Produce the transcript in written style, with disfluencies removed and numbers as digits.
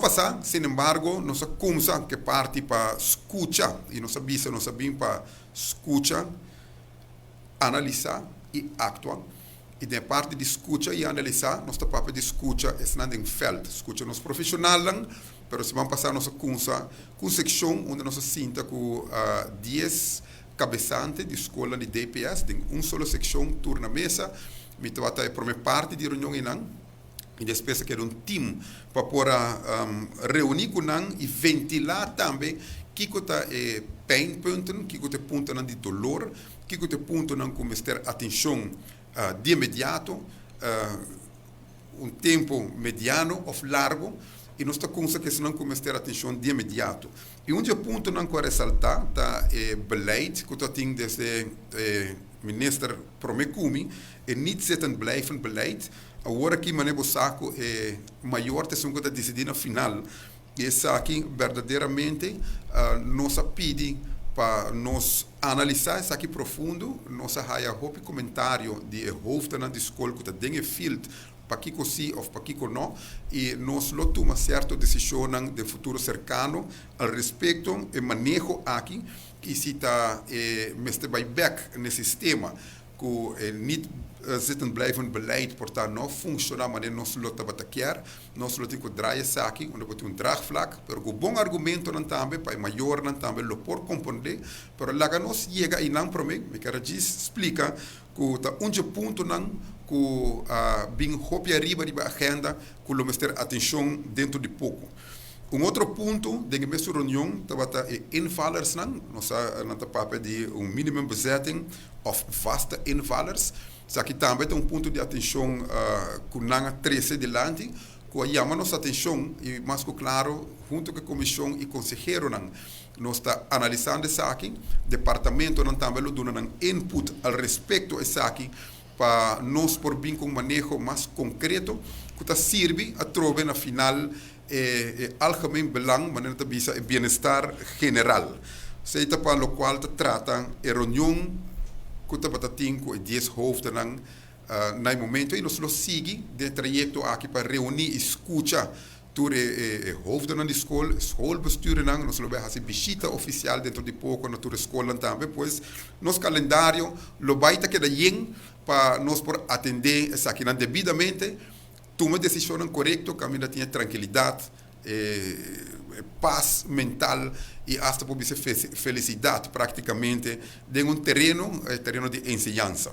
pasá, sinembargo, nos a kumsa ku e parti pa skucha i nos a bisa nos a bin pa skucha, analisá i aktua. I den e parti di skucha i analisá nos ta papia di skucha esnan den vèlt, skucha nos profeshonalnan, pero siman pasá nos a kumsa ku un sekshon unda nos a sinta ku dies kabesante di skolnan di DPS den un solo sekshon tur na mesa. Mi tabata e promé parti di reunion einan i despues a keda un tim pa por a reuní ku nan i ventilá tambe kiko ta e pijnpunten, kiko ta e puntonan di dolor, kiko ta e puntonan ku mester atenshon di inmediato, un tempu mediano òf largu i nos ta kumsa ku esnan ku mester atenshon di inmediato. I un di e puntonan ku a resaltá ta e beleid ku ta tin desde e minister promé ku mi, e niet zitten blijven beleid. Awor aki manera bo sa ku e mayor ta esun ku ta disidí na final i esaki berdaderamente nos a pidi pa nos analisá esaki profundo. Nos a haya hopi komentario di e hoofdennan di skol ku ta den e field Pakiko si of pakiko no, i nos lo tuma sierto desishonnan den futuro serkano al respekto e maneho aki i si ta e mester bai bek n'e sistema ku e niet zitten blijven beleid por ta no funshoná manera nos lo tabata kier. Nos lo tin ku draai esaki unda bo tin un draagvlak, pero ku bon argumentonan tambe pa e mayornan tambe lo por komprondé, pero laga nos yega einan promé. Mi kier a djis splika ku ta un dje puntonan ku a bin hopi ariba riba agenda ku lo mester atenshon dentro di poko. Un otro punto den e mesun reunion tabata e invallersnan. Nos a nan ta papia di un minimum bezetting òf vaste invallers. Esaki tambe ta un punto di atenshon ku nan a trese dilanti ku a yama nos atenshon i mas ku klaro hunto ku e komishon i konseheronan Nos ta analisando esaki. Departamentonan tambe lo duna nan input al respecto esaki pa nos por bin cu un maneho mas concreto cu ta sirbi atrobe na final e e algemeen belang, manera ta bisa e bienestar general. Esey ta pa locual ta trata e reunion cu tabata tin cu e dies hoofdennan na e momento y nos lo sigui den e trayecto aki pa reuni y scucha Tur e hoofdennan di skol, schoolbestuurnan, nos lo bai hasi bishita ofisial dentro di poko na tur e skolnan tambe. Pues nos kalendario lo bai ta keda yen pa nos por atendé esakinan debidamente, tuma desishonnan korekto kaminda tin e trankilidat, e pas mental i asta por bisa felisidat praktikamente den un tereno, e tereno di enseñansa.